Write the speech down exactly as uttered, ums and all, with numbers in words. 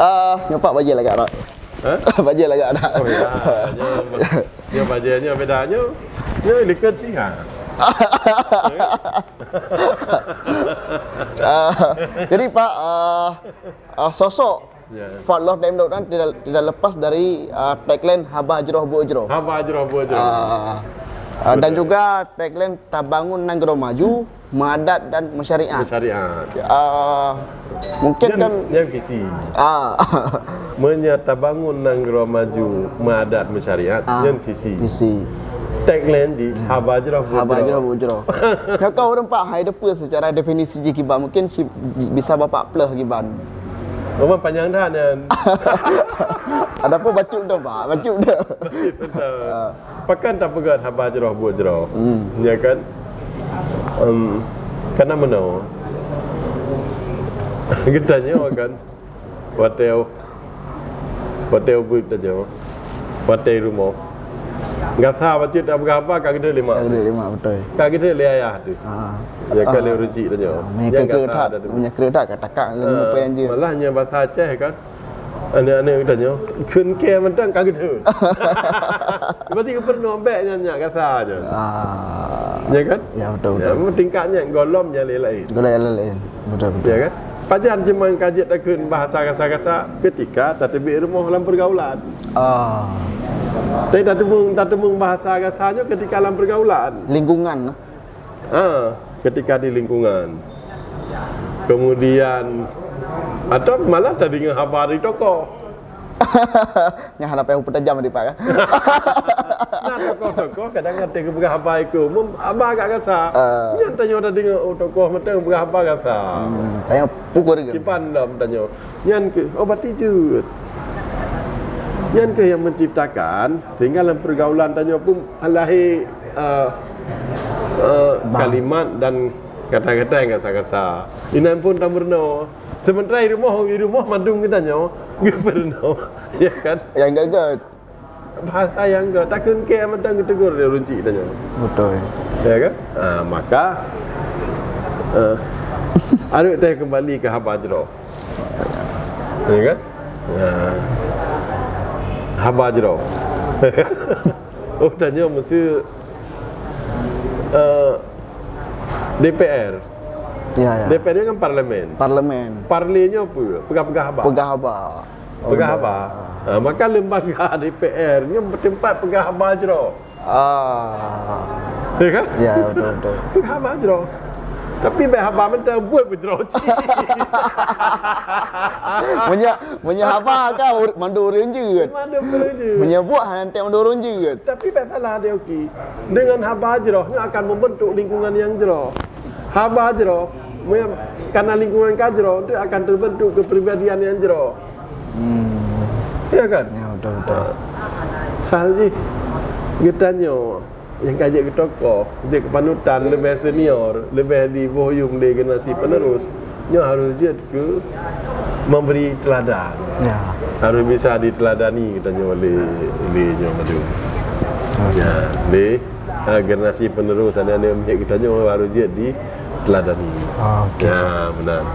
Ah, nyoe Pak bajèe lagak dak? Hah? Bajèe lagak dak? Oh ya, nyoe, nyoe bajèe nyoe beda nyoe. Nyoe likot pihak. Ah, jadi Pak, ah, ah, sosok Ya. Fadloh Daeng Daud Nyan tidak, tidak lepas dari, ah, tagline haba jroh buet jroh. Haba jroh buet jroh. Ah, ah, dan Betul. juga tagline tabangun nanggroe maju, meuadat dan meusyariat. Meusyariat. Ah, mungkin Nyan, kan nyan visi. Ah. Meunyo tabangun nanggroe maju, meuadat meusyariat, Ah, nyan visi. visi. Tagline di Hmm. haba jroh buet Haba jroh. jroh buet jroh. Nyoe ka ureueng Pak hai depe secara definisi jih kiban, mungkin si, bisa Bapak pleuh kiban. Memang panyang that nyan. Ada pun bacut dah, Pak. Bacut dah. Bacut dah. Ah. Pakon tapeugah haba jroh buet jroh. Hmm. Ya kan? Em, kana meunoe. Geutanyoe kan. Watèe, watèe ubeut tanyoe. Watèe rumoh. Gasa bacut tapeugah haba ka geudeh lé mak. Ka geudeh lé mak, beutôi. Ka geudeh lé ayah teuh. Ah. Ya kan, Ah. lé ureueng chik tanyoe. Ah, meunyo Nyang keu-, keu gasa that, dah tu. meunyo keu that ka takak lé Ah, mupe anjeue. Malah nyan basa Aceh kan. Aneuk-aneuk geutanyoe, kheun kèe mantong ka geudeh. Berarti geupeurunoe bèk nyan nyak gasa nyan. Ah. Ya kan? Ya, beutôi, Ya, beutôi. memang tingkat nyan gohlom nyang laén-laén. Gohlom nyang laén. Beutôi, beutôi. Ya kan? Pajan cuma ka jeuet takheun bahasa gasa-gasa ketika tateubiet rumoh lam pergaulan. Ah. Tapi tateumeung, tateumeung bahasa gasa nyoe ketika lam pergaulan. Lingkungan. Ha, ketika di lingkungan. Kemudian, atau malah tadeungoe haba dari tokoh. Nyan hana payah peutajam di Pak, kan? Nah, tokoh-tokoh kadang ada geupeugah haba ikeu umum, haba agak gasa. Ah. Nyan tanyoe tadeungoe, oh, tokoh mantong geupeugah haba gasa. Hmm, tanyoe pukul dia. Kiban lom tanyoe. Nyan keuh, oh, berarti jeuet. Nyan keuh yang menciptakan, sehingga dalam pergaulan tanyoe pun lahir, eh, eh, Bah. kalimat dan kata-kata yang gasa-gasa. Inan pun tameurunoe. Sementara di rumoh, di rumoh mandum geutanyoe, geupeurunoe. Ya kan? Yang gagal. Bahasa nyang göt, takheun kèe mantong geutegur lé ureueng chik tanyoe. Beutôi. Ya kan? Ha, maka, eh, harôh teuh keumbali keu haba jroh. Ya kan? Ha. Haba jroh. Oh, tanyoe meusti, eh, D P R. Ya, ya. D P R nyoe kan parlemen. Parlemen. Parle nyoe peue? Peugah-peugah haba. Peugah haba. Peugah haba. Ha, maka lembaga D P R nyoe tempat peugah haba jroh. Ah. Ya kan? Ya, betul, betul. Peugah haba jroh. Tapi bèk haba mantong buet pun jroh cit. Meunyo, meunyo haba kan ur-, mandum ureueng jeuet. Mandum ureueng jeuet. Meunyo buet hana teuntèe mandum ureueng jeuet. Tapi bèk salah, Dek Oki. Dengan haba jroh nyoe akan membentuk lingkungan yang jroh. Haba jroh, meunyo karena lingkungan ka jroh, itu akan terbentuk kepribadian yang jroh. Hmm. Ya kan? Ya, betul, betul. Misal jih, geutanyoe nyang ka jeuet keu tokoh, jeuet keu panutan, leubeh senior, leubeh diboh yuem lé generasi penerus, nyoe harôh jeuet keu memberi teladan. Ya. Harôh bisa diteladani geutanyoe lé, lé nyoe madu. Oke. Ya, lé, ah, generasi penerus aneuk-aneuk miet geutanyoe harôh jeuet diteladani. Oke. Ya, benar.